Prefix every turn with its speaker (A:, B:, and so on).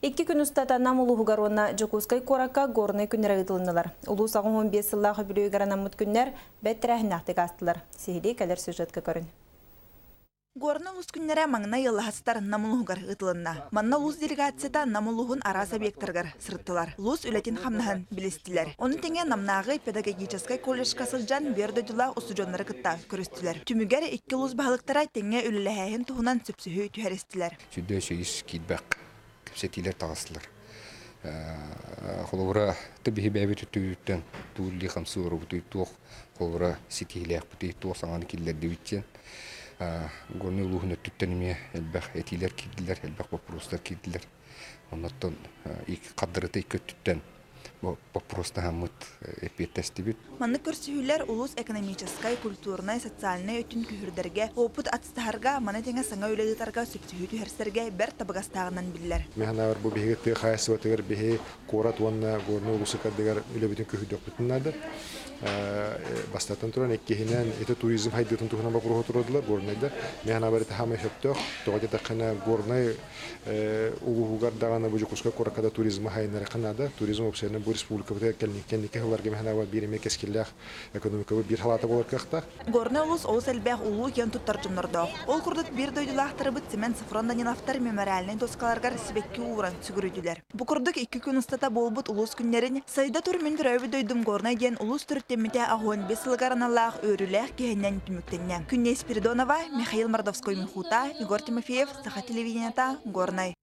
A: Икки күн устата Нам улууһугар уонна Дьокуускай куоракка Горнай күннэрэ ыытылыннылар. Улуус 85 сыллаах үбүлүөйүгэр анаммыт күннэр бэрт тэрээһиннээхтик аастылар. Сиһилии кэлэр сюжетка көрүн.
B: Горнай улуус күннэрэ маҥнай ыаллаһастар Нам улууһугар ыытылынна. Манна улуус делегацията Нам улууһун араас объектарыгар сырыттылар. Улуус үлэтин-хамнаһын билистилэр. Ону тэҥэ Намнааҕы педагогическай колледжка сылдьан биир дойдулаах устудьуоннары кытта көрүстүлэр. Түмүгэр икки улуус баһылыктара тэҥҥэ үлэлэһээһин туһунан сөпсөһүү түһэристилэр.
C: Сүрдэ үс киирбэх кэпсэтиилэр таҕыстылар. Холобура, биһи бэйэбит өттүбүтүттэн туу хамсыы оробутуй туох холобура ситиһилээхпитий туох саҥаны киллэрдибит диэн Горнай улууһун өттүттэн эмиэ элбэх этиилэр киирдилэр, элбэх боппуруостар киирдилэр. Оннуттан хаддарыта икки өттүттэн боппуруостаһаммыт эппиэттэстибит.
B: Маннык көрсүһүүлэр улуус экономическай, культурнай, социальнай өттүн күһүрдэргэ, опыт атастаһарга, маны тэҥэ саҥа үлэ ыытарга сөпсөһүү түһэрсэргэ бэрт табыгастааҕынан биллэр.
D: Мин бу биһиги тыа хаһаайыстыбатыгар биһи куорат уонна Горнай улууса кардыгар үлэбитин күһүйдөхпүтүн наада. Бастатан туран, иккиһинэн, ити туризм хайдыытын туһунан боппуруоһу турардылар Горнайда. Мин санаабар ити хаамай сөптөөх. Тоҕо диэтэххинэ, Горнай улууһугар даҕаны бу Дьокуускай куоракка да туризмы хайыннарыахха наада. Туризм уопсайынан бу республикабытыгар кэнники сылларга мин санаабар биир эмиэ кэскиллээх экономикабыт биир халаата буолар кыахтаах.
B: Горнай улуус олус элбэх улуу киэн туттар дьоннордоох. Ол курдук биир дойдулаахтарбыт Семен Софрон Даниловтар мемориальнай доскаларыгар сибэкки ууран сүгүрүйдүлэр. Бу курдук икки күн устата буолбут улуус күннэрин «Сайда тур мин төрөөбүт дойдум Горнай» диэн улуус төрүттэммитэ 85 сылыгар аналлаах үөрүүлээх киһинэн түмүктэннэ. Күннэй Спиридонова, Михаил Мордовской-Михута, Егор Тимофеев, Саха телевидениета, Горнай.